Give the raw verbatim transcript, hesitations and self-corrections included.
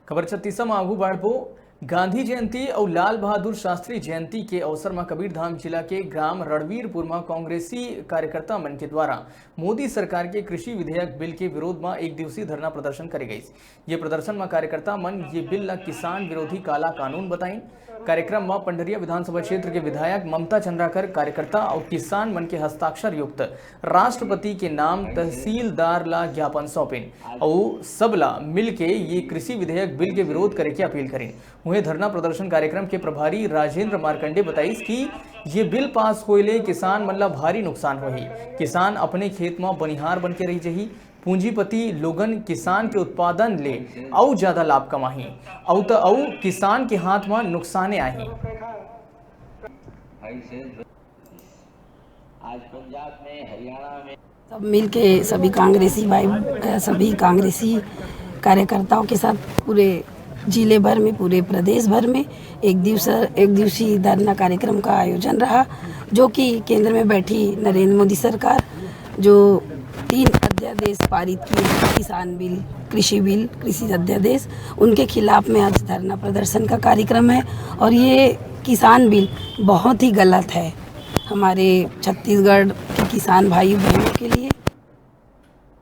खबर छत्तीसा म आगू बढ़बो। गांधी जयंती अउ लाल बहादुर शास्त्री जयंती के अवसर म कबीरधाम जिला के ग्राम रणवीरपुर म कांग्रेसी कार्यकर्ता मन के द्वारा मोदी सरकार के कृषि विधेयक बिल के विरोध म एक दिवसीय धरना प्रदर्शन करे गइस। ये प्रदर्शन म कार्यकर्ता मन ये बिल ल किसान विरोधी काला कानून बताइन। कार्यक्रम म पंडरिया विधानसभा क्षेत्र के विधायक ममता चंद्राकर कार्यकर्ता अउ किसान मन के हस्ताक्षर युक्त राष्ट्रपति के नाम तहसीलदार ला ज्ञापन सौंपिन अउ सबला मिलके ये कृषि विधेयक बिल के विरोध करे के अपील करिन। उहें, धरना प्रदर्शन कार्यक्रम के प्रभारी राजेंद्र मार्कंडे बताइस कि ये बिल पास होए ले किसान मन ला भारी नुकसान होही। किसान अपने खेत म बनिहार बन के रहि जही। पूंजीपति लोगन किसान के उत्पादन ले अउ ज्यादा लाभ कमाही, अउ त अउ किसान के हाथ म नुकसाने आही। आज पंजाब में, हरियाणा में सब मिलके सभी कांग्रेसी भाई, सभी कांग्रेसी कार्यकर्ताओं के साथ पूरे जिले भर में, पूरे प्रदेश भर में एक दिवस एक दिवसीय धरना कार्यक्रम का आयोजन रहा, जो कि केंद्र में बैठी नरेंद्र मोदी सरकार जो तीन अध्यादेश पारित किए हैं, किसान बिल, कृषि बिल, कृषि अध्यादेश, उनके खिलाफ में आज धरना प्रदर्शन का कार्यक्रम है। और ये किसान बिल बहुत ही गलत है हमारे छत्तीसगढ़ के किसान भाई बहनों के लिए।